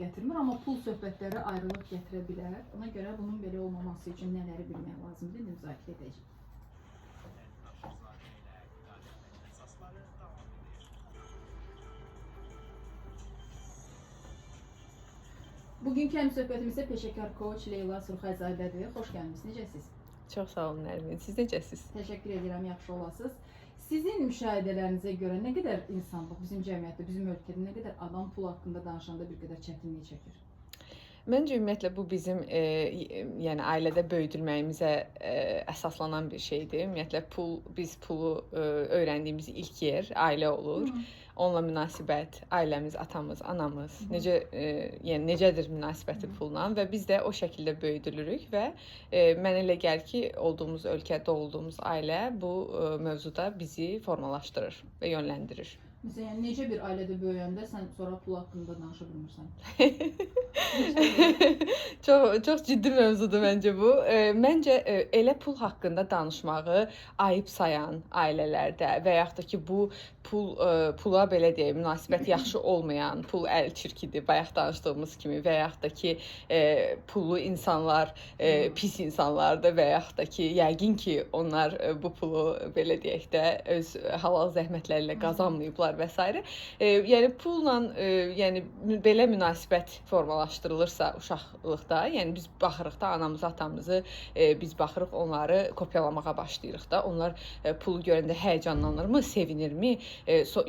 Gətirmir, amma pul söhbətləri ayrılıq gətirə bilər. Ona görə bunun belə olmaması üçün nələri bilmək lazımdır, indi müzakirə edəcəyik. Bugünkü həm söhbətimizdə peşəkar coach Leyla Surxayzadədir. Xoş gəlmisiniz. Necəsiz? Çox sağ olun Nərmin. Siz necəsiz? Təşəkkür edirəm, yaxşı olasınız. Sizin müşahidələrinizə görə nə qədər insan, bax bizim cəmiyyətdə, bizim ölkədə nə qədər adam pul haqqında danışanda bir qədər çətinlik çəkir? Məncə ümumiyyətlə bu bizim yəni ailədə böyüdülməyimizə əsaslanan bir şeydir. Ümumiyyətlə pul, biz pulu öyrəndiyimiz ilk yer ailə olur. Onunla münasibət, ailəmiz, atamız, anamız, necə yəni necədir münasibəti pulla və biz də o şəkildə böyüdülürük və mənə elə gəlir ki, olduğumuz ölkə, doğulduğumuz ailə bu mövzuda bizi formalaşdırır və yönləndirir. Məsələn, yəni necə bir ailədə böyüyəndə sən sonra pul haqqında danışa bilmirsən? Çox çox ciddi mövzudur məncə bu. Məncə elə pul haqqında danışmağı ayıb sayan ailələrdə və yaxud da ki, bu pul pula belə deyək, münasibət yaxşı olmayan, pul əl çirkidir, bayaq danışdığımız kimi və yaxud da ki, pullu insanlar pis insanlardır və yaxud da ki, yəqin ki, onlar bu pulu belə deyək də öz halal zəhmətləri ilə qazanmayıblar və s. Yəni pulla yəni belə münasibət formalaşdırılırsa uşaqlıqda, yəni biz baxırıq da anamızı, atamızı, biz baxırıq onları kopyalamağa başlayırıq da. Onlar pulu görəndə həyəcanlanırmı, sevinirmi,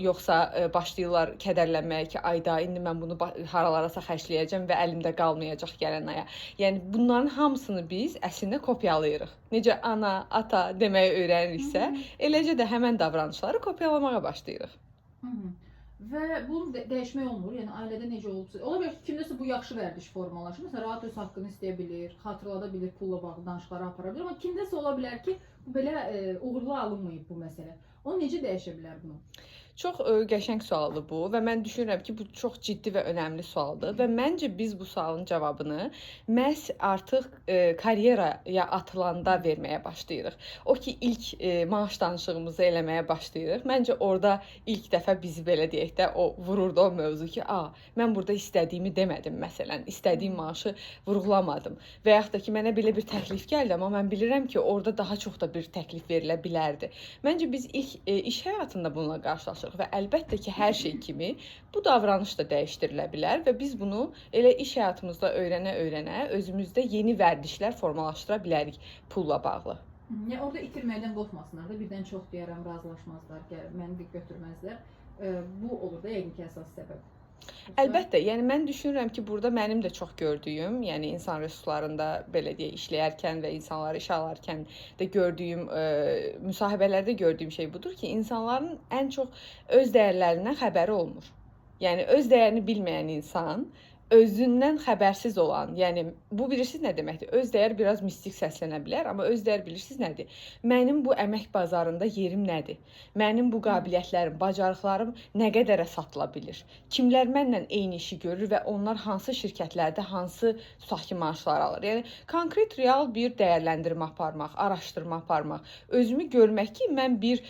yoxsa başlayırlar kədərlənməyə ki, ayda indi mən bunu haralarasa xərcləyəcəm və əlimdə qalmayacaq gələn aya. Yəni bunların hamısını biz əslində kopyalayırıq. Necə ana, ata deməyi öyrəniriksə, eləcə də həmən davranışları kopyalamağa başlayırıq. Və bunu dəyişmək olmur. Yəni ailədə necə olubsa, ola bilər ki, kimdəsə bu yaxşı vərdiş formalaşır. Məsələn, rahat öz haqqını istəyə bilir, xatırlada bilir, pulla bağlı danışıqları apara bilir. Amma kimdəsə ola bilər ki, bu belə uğurlu alınmayıb bu məsələ. O necə dəyişə bilər bunu? Çox qəşəng sualdır bu və mən düşünürəm ki, bu çox ciddi və önəmli sualdır və məncə biz bu sualın cavabını məhz artıq karyeraya atılanda verməyə başlayırıq. O ki, ilk maaş danışığımızı eləməyə başlayırıq. Məncə orada ilk dəfə bizi belə deyək də o vururdu o mövzu ki, a, mən burada istədiyimi demədim məsələn, istədiyim maaşı vurğulamadım və yaxud da ki, mənə belə bir təklif gəldi, amma mən bilirəm ki, orada daha çox da bir təklif verilə bilərdi. Məncə biz ilk iş həyatında bununla qarşılaşırıq və əlbəttə ki, hər şey kimi bu davranış da dəyişdirilə bilər və biz bunu elə iş həyatımızda öyrənə-öyrənə özümüzdə yeni vərdişlər formalaşdıra bilərik pulla bağlı. Yəni orada itirməkdən qorxmasınlar da, birdən çox deyərəm, razılaşmazlar, məni də götürməzlər. Bu olur da yəqin ki, əsas səbəb. Əlbəttə, yəni mən düşünürəm ki, burada mənim də çox gördüyüm, yəni insan resurslarında belə deyək, işləyərkən və insanları işə alarkən də gördüyüm, müsahibələrdə gördüyüm şey budur ki, insanların ən çox öz dəyərlərindən xəbəri olmur. Yəni öz dəyərini bilməyən insan, özündən xəbərsiz olan, yəni bu bilirsiniz nə deməkdir? Öz dəyər biraz mistik səslənə bilər, amma öz dəyər bilirsiniz nədir? Mənim bu əmək bazarında yerim nədir? Mənim bu qabiliyyətlərim, bacarıqlarım nə qədərə satıla bilir? Kimlər mənlə eyni işi görür və onlar hansı şirkətlərdə hansı tutaq ki, maaşlar alır? Yəni konkret real bir dəyərləndirmə aparmaq, araşdırma aparmaq, özümü görmək ki, mən bir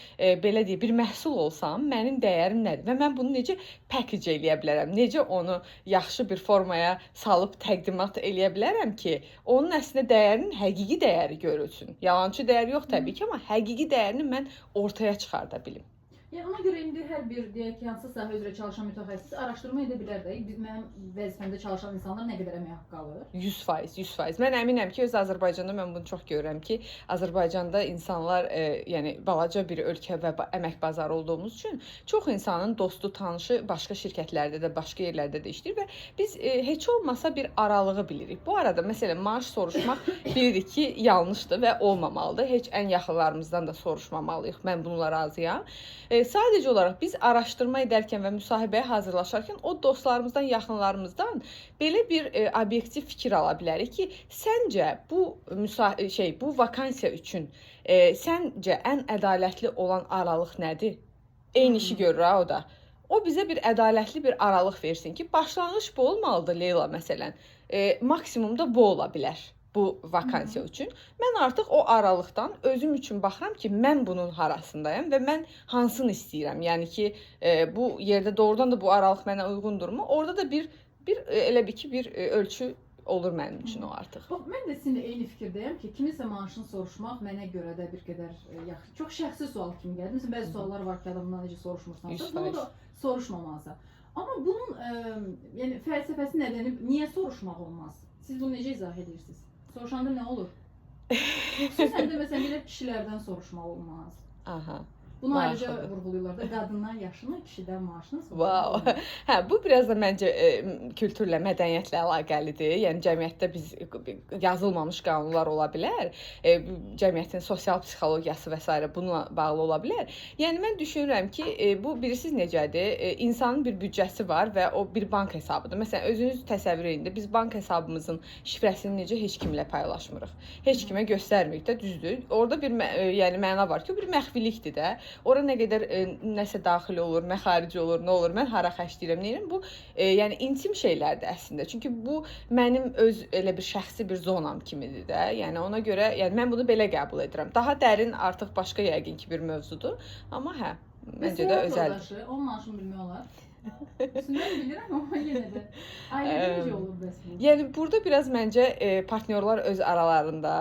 belə deyək, bir məhsul olsam, mənim dəyərim nədir və mən bunu necə package eləyə bilərəm? Necə onu yaxşı bir formaya salıb təqdimat eləyə bilərəm ki, onun əslində dəyərinin həqiqi dəyəri görülsün. Yalançı dəyər yox təbii ki, amma həqiqi dəyərini mən ortaya çıxarda bilim. Yəni ona görə indi hər bir deyək ki, hansı sahə üzrə çalışan mütəxəssis araşdırma edə bilər də. Mənim vəzifəmdə çalışan insanlar nə qədər əmək haqqı alır? 100%, 100%. Mən əminəm ki, öz Azərbaycanda mən bunu çox görürəm ki, Azərbaycanda insanlar, yəni balaca bir ölkə və əmək bazarı olduğumuz üçün çox insanın dostu, tanışı başqa şirkətlərdə də, başqa yerlərdə də işləyir və biz heç olmasa bir aralığı bilirik. Bu arada məsələn maaş soruşmaq bilirik ki, yanlışdır və olmamalıdır. Heç ən yaxınlarımızdan da soruşmamalıyıq. Mən bununla razıyam. Sadəcə olaraq biz araşdırma edərkən və müsahibəyə hazırlaşarkən o dostlarımızdan, yaxınlarımızdan belə bir obyektiv fikir ala bilərik ki, səncə bu bu vakansiya üçün səncə ən ədalətli olan aralıq nədir? Eyni işi görür ha o da. O bizə bir ədalətli bir aralıq versin ki, başlanğıc bu olmalıdır Leyla məsələn. Maksimumda bu ola bilər. Bu vakansiya üçün. Mən artıq o aralıqdan özüm üçün baxıram ki, mən bunun harasındayam və mən hansını istəyirəm. Yəni ki, bu yerdə doğrudan da bu aralıq mənə uyğundurmu? Orada da bir Bir elə bil ki, bir ölçü olur mənim üçün o artıq. Bax, mən də sizinlə eyni fikirdəyəm ki, kiminsə maaşını soruşmaq mənə görə də bir qədər yaxşı, çox şəxsi sual kimi gəlir. Məsələn, bəzi suallar var ki, adamdan necə soruşmursansa, bunu 100%. da soruşmamalısan. Amma bunun yəni fəlsəfəsi nədəni, niyə soruşmaq olmaz? Siz bunu necə izah edirsiniz? Soruşanda nə olur? Xüsusən də məsələn belə kişilərdən soruşmaq olmaz. Aha. Bunu ayrıca Maraqlıdır. vurğulayırlar da, qadından yaşını, kişidən maaşını soruşmaq Wow. olmaz. Hə, bu biraz da məncə kültürlə, mədəniyyətlə əlaqəlidir. Yəni cəmiyyətdə biz yazılmamış qanunlar ola bilər. Cəmiyyətin sosial psixologiyası və sairə bununla bağlı ola bilər. Yəni mən düşünürəm ki, bu bilirsiniz necədir? İnsanın bir büdcəsi var və o bir bank hesabıdır. Məsələn, özünüz təsəvvür edin də, biz bank hesabımızın şifrəsini necə heç kimlə paylaşmırıq. Heç kimə göstərmirik də, düzdür? Orada bir yəni məna var ki, o bir məxfilikdir də. Ora nə qədər nəsə daxil olur, məxaric olur, nə olur, mən hara xərcləyirəm, nə edirəm? Bu yəni intim şeylərdir əslində. Çünki bu mənim öz elə bir şəxsi bir zonam kimidir də. Yəni ona görə, yəni mən bunu belə qəbul edirəm. Daha dərin artıq başqa yəqin ki bir mövzudur. Amma hə, məncə də Həyat özəldir. yoldaşı, onun maaşını bilmək olar. Mən bilirəm, amma yenə də. Ailədə necə olur bəs bu? Yəni burada biraz məncə partnyorlar öz aralarında,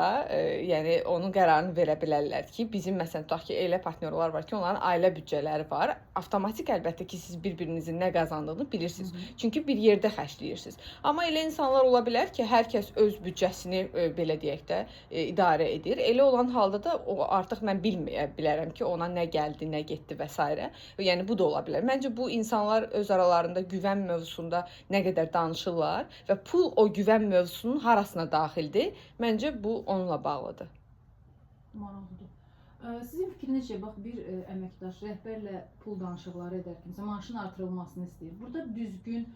yəni onun qərarını verə bilərlər ki, bizim məsələn tutaq ki, elə partnyorlar var ki, onların ailə büdcələri var. Avtomatik əlbəttə ki, siz bir-birinizin nə qazandığını bilirsiniz. Çünki bir yerdə xərcləyirsiniz. Amma elə insanlar ola bilər ki, hər kəs öz büdcəsini belə deyək də idarə edir. Elə olan halda da o artıq mən bilməyə bilərəm ki, ona nə gəldi, nə getdi və sairə. Yəni bu da ola bilər. Məncə bu insanlar öz aralarında güvən mövzusunda nə qədər danışırlar və pul o güvən mövzusunun harasına daxildir? Məncə bu onunla bağlıdır. Maraqlıdır. Sizin fikrinizcə, bax, bir əməkdaş rəhbərlə pul danışıqları edərkən, məsələn, maaşın artırılmasını istəyir. Burada düzgün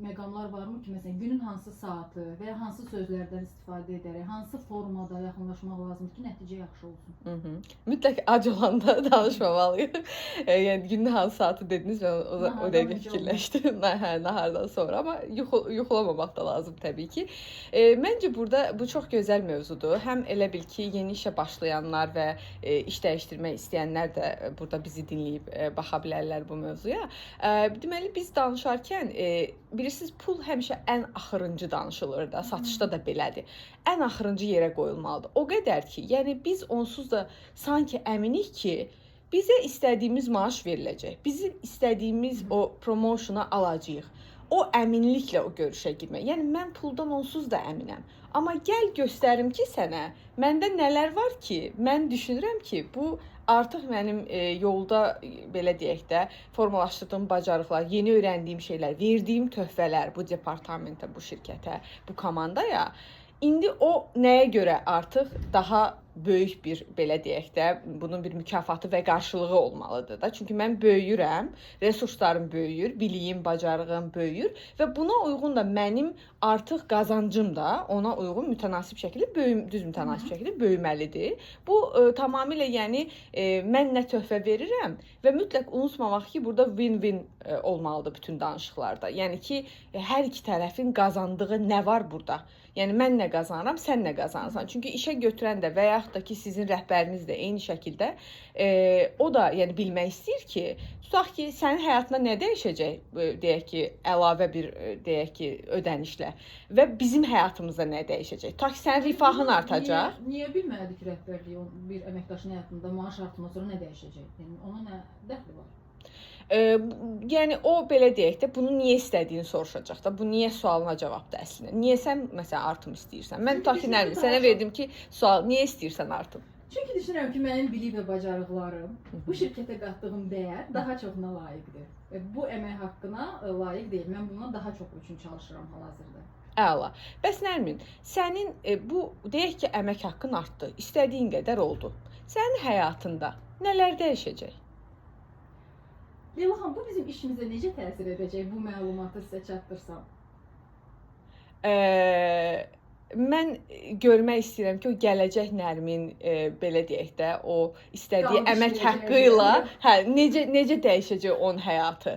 məqamlar varmı ki, məsələn, günün hansı saatı və ya hansı sözlərdən istifadə edərək, hansı formada yaxınlaşmaq lazımdır ki, nəticə yaxşı olsun? Mütləq ac olanda danışmamalıyıq. Yəni günün hansı saatı dediniz, mən o Nahardan dəqiqə öncə fikirləşdim. Hə, nahardan sonra, amma yuxulamamaq da lazım təbii ki. Məncə burada bu çox gözəl mövzudur. Həm elə bil ki, yeni işə başlayanlar və iş dəyişdirmək istəyənlər də burada bizi dinləyib baxa bilərlər bu mövzuya. Deməli biz danışarkən bilirsiniz, pul həmişə ən axırıncı danışılır da, satışda da belədir. Ən axırıncı yerə qoyulmalıdır. O qədər ki, yəni biz onsuz da sanki əminik ki, bizə istədiyimiz maaş veriləcək. Bizim istədiyimiz o promotionu alacağıq. O əminliklə o görüşə girmək. Yəni mən puldan onsuz da əminəm. Amma gəl göstərim ki sənə, məndə nələr var ki, mən düşünürəm ki, bu artıq mənim yolda belə deyək də formalaşdırdığım bacarıqlar, yeni öyrəndiyim şeylər, verdiyim töhfələr bu departamentə, bu şirkətə, bu komandaya. İndi o nəyə görə artıq daha böyük bir belə deyək də bunun bir mükafatı və qarşılığı olmalıdır da. Çünki mən böyüyürəm, resurslarım böyüyür, biliyim, bacarığım böyüyür və buna uyğun da mənim artıq qazancım da ona uyğun mütənasib şəkildə düz mütənasib şəkildə böyüməlidir. Bu tamamilə yəni mən nə töhfə verirəm və mütləq unutmamaq ki, burada win-win olmalıdır bütün danışıqlarda. Yəni ki, hər iki tərəfin qazandığı nə var burada? Yəni mən nə qazanıram, sən nə qazanırsan? Çünki işə götürən də və yaxud da ki, sizin rəhbəriniz də eyni şəkildə o da yəni bilmək istəyir ki, tutaq ki, sənin həyatında nə dəyişəcək, deyək ki, əlavə bir deyək ki, ödənişlə və bizim həyatımızda nə dəyişəcək? Tutaq ki, sənin rifahın artacaq. Niyə bilməlidir ki, rəhbərlik bir əməkdaşın həyatında maaş artımından sonra nə dəyişəcək? Yəni ona nə dəxli var? Yəni o belə deyək də, bunu niyə istədiyini soruşacaq da. Bu niyə sualına cavabdır əslində. Niyə sən məsələn artım istəyirsən? Mən Çünki tutaq ki, düşünürəm Nərmin, daha sənə çox. verdim ki, sual niyə istəyirsən artım? Çünki düşünürəm ki, mənim bilik və bacarıqlarım, bu şirkətə qatdığım dəyər daha çoxuna layiqdir. Və bu əmək haqqına layiq deyil. Mən bundan daha çox üçün çalışıram hal-hazırda. Əla. Bəs Nərmin, sənin bu deyək ki, əmək haqqın artdı. İstədiyin qədər oldu. Sənin həyatında nələr dəyişəcək? Leyla xanım, bu bizim işimizə necə təsir edəcək bu məlumatı sizə çatdırsam? Mən görmək istəyirəm ki, o gələcək Nərmin belə deyək də, o istədiyi Qalıb əmək işləyəcək. haqqı ilə, hə, necə dəyişəcək onun həyatı.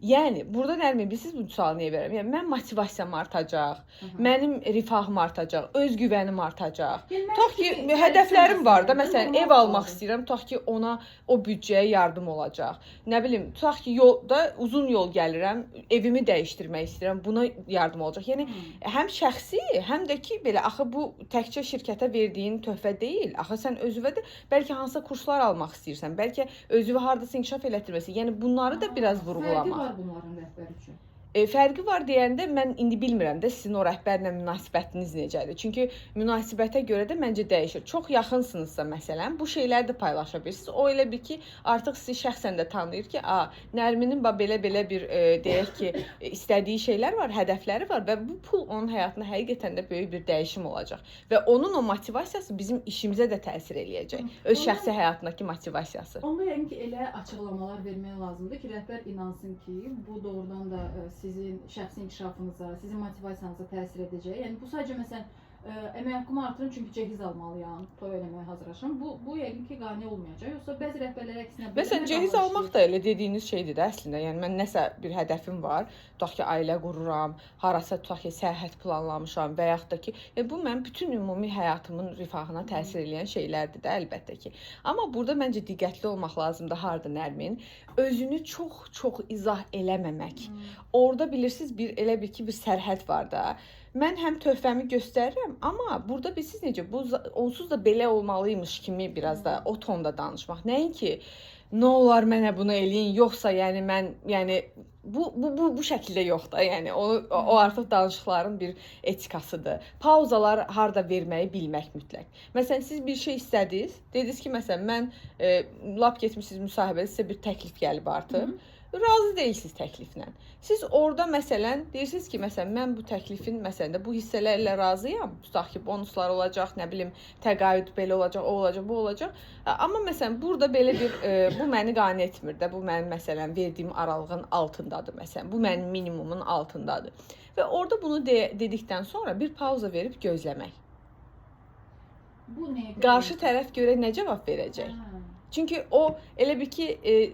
Yəni burada Nərmin, bilirsiniz bu sualı niyə verirəm? Yəni mən motivasiyam artacaq, mənim rifahım artacaq, özgüvənim artacaq. Yəni mənim Tutaq ki, kimi hədəflərim var da, məsələdir, məsələn, normal ev almaq sualdır. istəyirəm, tutaq ki, ona o büdcəyə yardım olacaq. Nə bilim, tutaq ki, yolda uzun yol gəlirəm, evimi dəyişdirmək istəyirəm, buna yardım olacaq. Yəni həm şəxsi, həm də ki, belə axı bu təkcə şirkətə verdiyin töhfə deyil. Axı sən özünə də bəlkə hansısa kurslar almaq istəyirsən, bəlkə özünü hardasa inkişaf elətdirmək istəyirsən. Yəni bunları da biraz Fərqi vurğulamaq. var bunların rəhbər üçün. Fərqi var deyəndə mən indi bilmirəm də sizin o rəhbərlə münasibətiniz necədir. Çünki münasibətə görə də məncə dəyişir. Çox yaxınsınızsa məsələn, bu şeyləri də paylaşa bilirsiniz. O elə bil ki, artıq sizi şəxsən də tanıyır ki, a, Nərminin bax belə-belə bir deyək ki, istədiyi şeylər var, hədəfləri var və bu pul onun həyatında həqiqətən də böyük bir dəyişim olacaq və onun o motivasiyası bizim işimizə də təsir eləyəcək. Öz şəxsi həyatındakı motivasiyası. Onda yəqin ki, elə açıqlamalar vermək lazımdır ki, rəhbər inansın ki, bu doğrudan da sizin şəxsi inkişafınıza, sizin motivasiyanıza təsir edəcək. Yəni bu sadəcə məsələn əmək haqqımı artırın çünki cehiz almalıyam, toy eləməyə hazırlaşıram. Bu yəqin ki, qane olmayacaq. Yoxsa bəzi rəhbərlər əksinə belə Məsələn, cehiz məqamlar almaq işləyir. da elə dediyiniz şeydir də əslində. Yəni mən nəsə bir hədəfim var, tutaq ki, ailə qururam, harasa tutaq ki, səyahət planlamışam və yaxud da ki, bu mənim bütün ümumi həyatımın rifahına təsir eləyən şeylərdir də əlbəttə ki. Amma burada məncə diqqətli olmaq lazımdır harda Nərmin, özünü çox-çox izah eləməmək. Orada bilirsiniz bir elə bir ki, bir sərhəd var da. Mən həm töhfəmi göstərirəm, amma burada bilirsiniz necə, bu onsuz da belə olmalıymış kimi biraz da o tonda danışmaq. Nəinki nə olar mənə bunu eləyin, yoxsa yəni mən yəni bu şəkildə yox da. Yəni o artıq danışıqların bir etikasıdır. Pauzalar harda verməyi bilmək mütləq. Məsələn, siz bir şey istədiniz, dediniz ki, məsələn, mən lap getmisiniz müsahibədə sizə bir təklif gəlib artıq. Razı deyilsiniz təkliflə. Siz orada məsələn deyirsiniz ki, məsələn mən bu təklifin məsələn də bu hissələrlə razıyam. Tutaq ki, bonuslar olacaq, nə bilim, təqaüd belə olacaq, o olacaq, bu olacaq. Amma məsələn burada belə bir bu məni qane etmir də. Bu mənim məsələn verdiyim aralığın altındadır məsələn. Bu mənim minimumun altındadır. Və orada bunu dedikdən sonra bir pauza verib gözləmək. Bu nəyə görə? Qarşı tərəf görək nə cavab verəcək. Çünki o elə bir ki,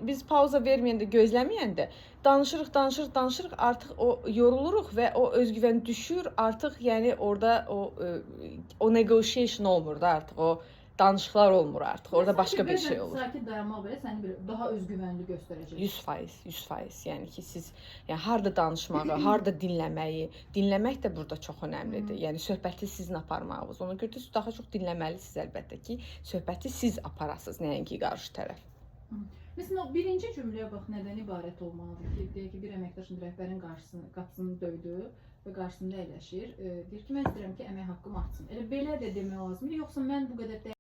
biz pauza verməyəndə, gözləməyəndə danışırıq, danışırıq, danışırıq, artıq o yoruluruq və o özgüvən düşür. Artıq yəni orada o negotiation olmur da artıq o danışıqlar olmur artıq. Orada Sanki başqa bir bəzən şey olur. Sakit dayanmaq belə səni bir daha özgüvənli göstərəcək. 100%, 100%. Yəni ki, siz yəni harda danışmağı, harda dinləməyi, dinləmək də burada çox önəmlidir. Yəni söhbəti sizin aparmağınız. Ona görə də siz daha çox dinləməlisiniz əlbəttə ki, söhbəti siz aparasınız, nəinki qarşı tərəf. Məsələn, o birinci cümləyə bax nədən ibarət olmalıdır ki, deyək ki, bir əməkdaşın rəhbərin qapısını döydü və qarşısında əyləşir. Deyir ki, mən istəyirəm ki, əmək haqqım artsın. Elə belə də demək lazımdır, yoxsa mən bu qədər